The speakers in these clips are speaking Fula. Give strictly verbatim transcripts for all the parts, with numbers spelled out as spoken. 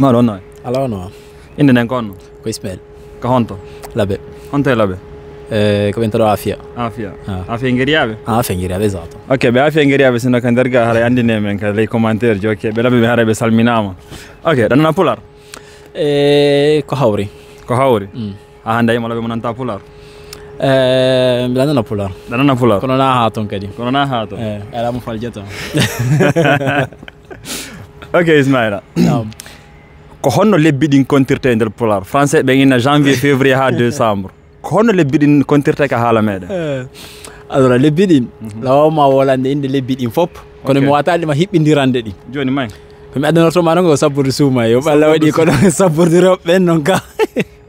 Maɗo, on noy? Ala, on noon. Innde nden ko honno? Ko Ismail. Ka honto? Labe. Honto e Labe? Eh, ko ɓen taɗo Afia. Afia. Ah. Afia Ngeriyaɓe? Ah, Afia Ngeriyaɓe, esatto. Ok, ɓe Afia Ngeriyaɓe, sinno ka nder ga, haray anndine men ka ley commentaire ji. Ok, ɓe Labe ɓe, haray ɓe salminaama. Ok, ɗa nana Pulaar? Eh, ko hawri. Ko hawri? Mm. A hannde a yima Labe mo nanta Pulaar? Eh, mbiɗa nana Pulaar. Ɗa nana Pulaar? Kono na haa ton kadi. Kono na haa ton? Eh, ala mo faljata. Ok, Ismaila. Naam. Ko honno lebbi ɗin kontirte e nder Pulaar? Français ɓen inna janvier, février haa décembre. Ko honno lebbi ɗin kontirte ka haala meɗen? Eh, alors, lebbi ɗin, mhm, laawma wolande innde lebbi ɗin fop, kono, ok, mi wata ɗima hiɓɓindirande ɗi. Jooni may? Ko mi addanorto ma non ko sabbordu suumaye. Yo Balla waɗi ko ɗon sabbordu rewɓe ɓen non ka.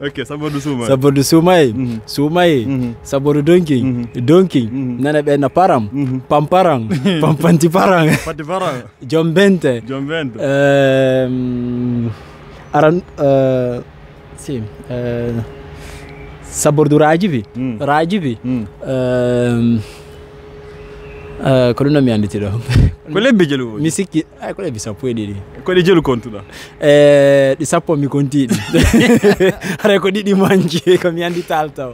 Ok, sabbordu suumaye. Sabbordu suumaye. Mhm. Suumaye. Mhm. Sabbordu donki. Mhm. Donki. Mhm. Nana ɓe na param. Mhm. Pamparan. Pampanti paran. Pati paran. Jombente. Jombente. Ehm, aran, eh, si, eh, sabbordu rajibi. Mm. Rajibi. Mm. Ehm, eh, ko ɗum ɗo mi annditi ɗo. Ko lebbi jelu woni? Mi sikki, ay, ko lebbi sappo e ɗiɗi. Ko ɗi jelu kontuɗa? Eh, ɗi sappo mi konti ɗi. Haray ko ɗiɗi manki, ko mi anndi tal taw.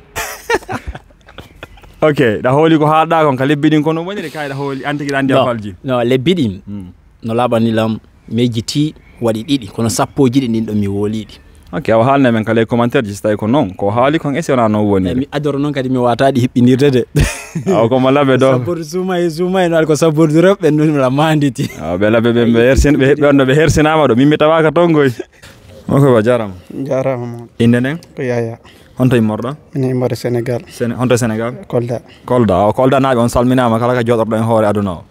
Ok, ɗa hooli ko haalɗa kon ka lebbi ɗin, kono woniri kay ɗa hooli, an tigi ɗa anndi a falji. No, lebbi ɗin. Mm. No laaɓani lam, mi yejjiti waɗi ɗiɗi, kono sappo e ɗiɗi ɗin ɗo mi wooliɗi. Ok, awa haalne men ka ley commentaire ji, si tawi ko non, ko haali kon, e si wona non woni. Eh, mi adoro non kadi mi wata ɗi hiɓɓindirde de. Awa ko mo Labe ɗo. Sabbordu suumaye, suumaye no alko sabbordu rewɓe, ɗum la manditi. Awa ɓe Labe ɓe, ɓe hersin-, ɓe, ɓe on ɗo ɓe hersinaama ɗo, min mi tawaka ton goy. Ok, ba jarama. Jarama mo. Innde nden? Ko Yaya. Honto immorɗa? Min immorde Sénégal. Sene-, honto Sénégal? Kolda. Kolda. O Kolda naaɓe on salminaama kala ka jooɗorɗo en hoore aduna o.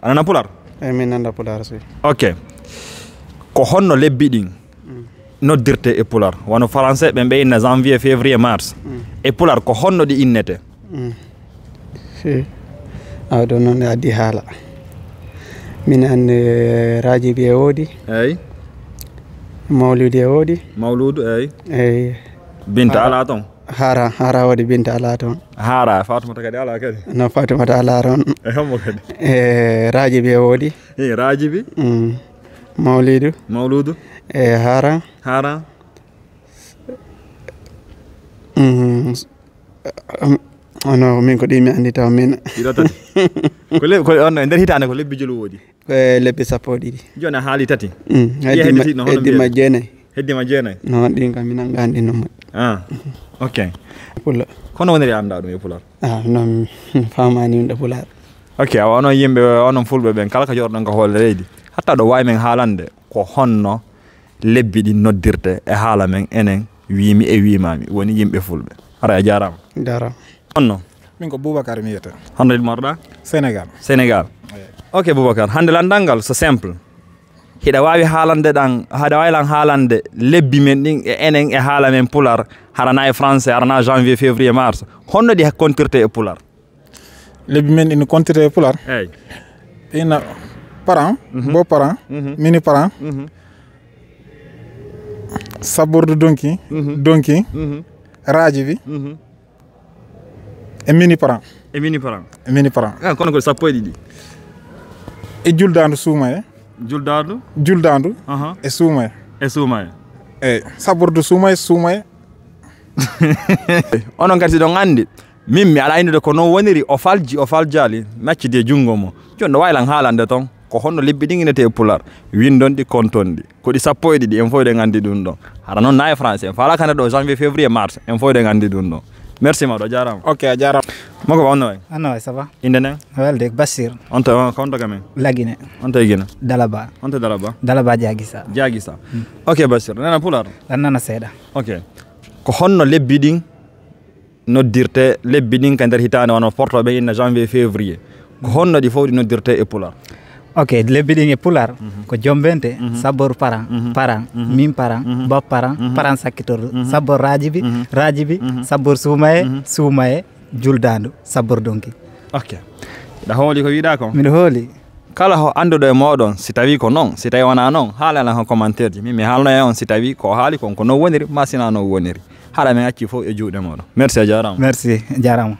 A nana Pulaar? Eh, min nanda Pulaar si. Ok. Ko honno lebbi ɗin, mm, noddirte e Pulaar? Wano français ɓen ɓe inna janvier, février, mars. Mm. E Pulaar ko honno ɗi innete? Mm. Si. Awa ɗo noon addi haala. Min anndi, eh, Rajibi e woodi. Eyi. Mawludi e woodi. Mawludu, eyi. Eyi. Binta ala ton? Hara, hara waɗi Binta ala toon. Hara, Fatumata kadi ala kadi? No, Fatumata ala toon. E hombo kadi? E Rajibi e woodi. E Rajibi? Mm. Mawlidu. Mawludu? E hara. Hara. Mm. Ono min ko ɗi mi anndi taw min. Ɗiɗo tati. Ko le-, ko on, e nder hitaande ko lebbi jelu woodi? Ko e lebbi sappo e ɗiɗi. Jooni a haali tati. Mm. Ɗi hedditi no, hono heddima mbiyete? Jeenayi. Heddima jeenayi? No, ɗin kam mi nanngaani ɗin no moƴƴi. Ah, ok. Pulaar. Kono woniri annda ɗum e Pulaar? Ah, non, mi faamaani ɗum e Pulaar. Ok, awa onon yimɓe, onon fulɓe ɓen, kala ka jooɗoɗon ka hoore leydi, hatta ɗo waawi men haalande ko honno lebbi ɗin noddirte e haala men enen, wiimi e wiimaami, woni yimɓe fulɓe. Hara a jaaraama. Jaaraama. Honno? Min ko Boubacar mi wiyete. Honno immorɗa? Sénégal. Sénégal. Eyi. Ok, Boubacar, hannde lanndal ngal so simple. Hiɗa waawi haalande ɗan, haɗa waawi lan haalande lebbi men ɗin e enen e haala men Pulaar, hara na e français, hara na janvier, février, mars. Honno ɗi kontirte e Pulaar? Lebbi men ɗin kontirte e Pulaar? Eyi. Ina parent, mhm, beau parent, mhm, mini parent, mhm, sabbordu donki, mhm, donki, mhm, rajibi, mhm, e mini parent. E mini parent. E mini parent. Ah, kono ko sappo e ɗiɗi. E juldandu suumaye. Juldandu? Juldandu. Aha. E suumaye. E suumaye. Eyi, sabbordu suumaye, suumaye. Onon kadi si ɗon anndi, min mi ala inndude ko non woniri, o falji, o faljaali, mi accidi e junngo mo. Jooni no waawi lan haalande ton, ko honno lebbi ɗin innete e Pulaar, winndon ɗi, konton ɗi. Ko ɗi sappo e ɗiɗi, en fof eɗen anndi ɗum ɗon. Hara noon na e français, en faala kande ɗo janvier, février, mars, en fof eɗen anndi ɗum ɗon. Merci maɗo, a jaaraama. Ok, a jaaraama. Moko ba, on no wayi? An no wayi, ça va? Innde nden? Welde, Bashir. On to, on to gamen? Lagine. On to e Gine? Dalaba. On to Dalaba? Dalaba Jagisa. Jagisa. Hmm. Ok, Bashir, nana Pulaar? Lan nana seeɗa. Ok. Ko honno lebbi ɗin noddirte lebbi ɗin ka nder hitaande, wano porto ɓe inna janvier, février? Ko honno ɗi fof ɗi noddirte e Pulaar? Ok, lebbi ɗin e Pulaar, mhm, ko jombente, mhm, sabor paran, mhm, paran, mhm, min paran, mhm, bab paran, mhm, paran sakkitordu, mhm, sabor rajibi, mhm, rajibi, mhm, sabor suumaye, mhm, suumaye, juldandu, sabor donki. Ok. Ɗa hooli ko wiɗa kon? Miɗo hooli. Kala ho annduɗo e mooɗon, si tawi ko non, si tawi wona non, haala lan ko commentaire ji. Min mi haalno e on si tawi ko o haali kon ko non woniri, ma sina non woniri. Hara min acci fof e juuɗe mooɗon. Merci, a jaaraama. Merci, a jaaraama.